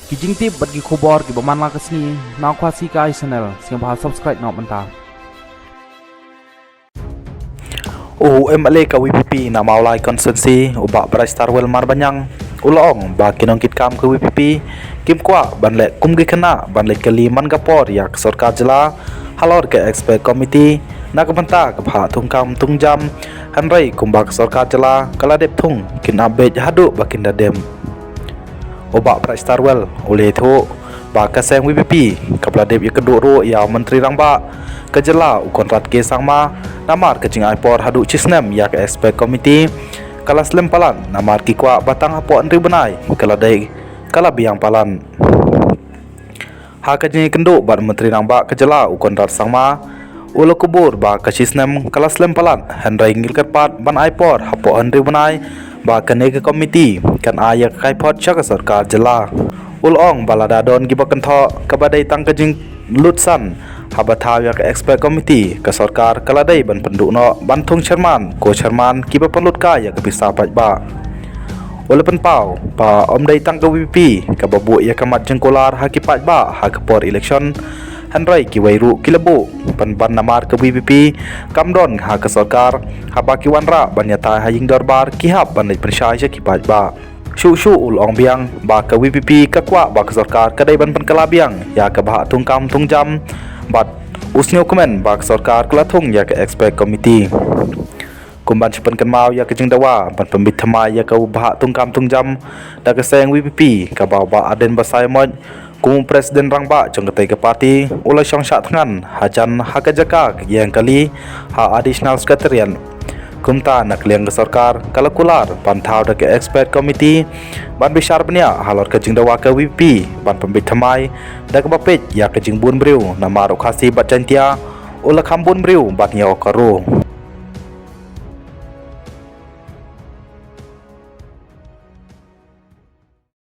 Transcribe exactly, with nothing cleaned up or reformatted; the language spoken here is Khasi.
Ki jingtip bad ki khubor kiba man la ka sngi na Khasi Ka Ai Channel, sngewbha subscribe noh mynta. U M L A ka V P P na Mawlai Constituency, u Bah Brightstarwell Marbaniang, u la ong ba ki nongkitkam ka V P P kim kwah ban leh kum ki khynnah ban leit kylli man ka por ïa ka sorkar jylla halor ka expert committee na ka bynta ka bhah thungkam thungjam, hynrei kumba ka sorkar jylla ka la dep thung, kin ap beit haduh ba kin da dep. U Bah Brightstarwell u la ïathuh ba ka seng V P P ka la dep ïakynduh ruh ïa u Myntri Rangbah ka jylla u Conrad K Sangma, namar ka jingai por haduh shi snem ïa ka expert committee ka la slem palat, namar ki kwah ba tang hapoh hynriew bnai ka la dei ka la biang palat. Ha ka jingïakynduh bad u Myntri Rangbah ka jylla u Conrad Sangma, u la kubur ba ka shi snem ka la slem palat, hynrei ngi la kyrpad ban ai por hapoh hynriew bnai ba kane ka committee kan ai ïa ka kaiphod sha ka sorkar jylla. U la ong ba lada don kiba kynthoh kaba dei tang ka jinglut san haba thaw ïa ka expert committee, ka sorkar ka la dei ban pynduh noh ban thung chairman ko chairman kiba pynlut kai ïa ka pisa paidbah. U la pynpaw ba ym dei tang ka V P P kaba buh ïa ka mat jingkular ha ki paidbah ha ka por election, hynrei kiwei ruh ki la buh pynban, namar ka V P P kam don ha ka sorkar, haba ki wanrah ban ïatai ha ïing dorbar ki hap ban leit pynshai sha ki paidbah. Shuh shuh u la ong biang ba ka V P P ka kwah ba ka sorkar ka dei ban pynkylla biang ïa ka bhah thungkam thungjam, bad u sngewkmen ba ka sorkar ka la thung ïa ka expert committee. Kum ban shu pynkynmaw ïa ka jingdawa ban pynbeit thymmai ïa ka bhah thungkam thungjam da ka seng V P P, kaba u Bah Ardent Basaiawmoit kum u President Rangbah jong katei ka party u la shong shah thngan hajan ha ka jaka ka ïeng kali ha Additional Secretariat. Kumta na ka liang ka sorkar ka la kular ban thaw da ka expert committee ban bishar bniah halor ka jingdawa ka V P P ban pynbeit thymmai da kaba peit ïa ka jingbun briew, namar u Khasi bad Jaintia u la kham bun briew ban ïoh ka ru.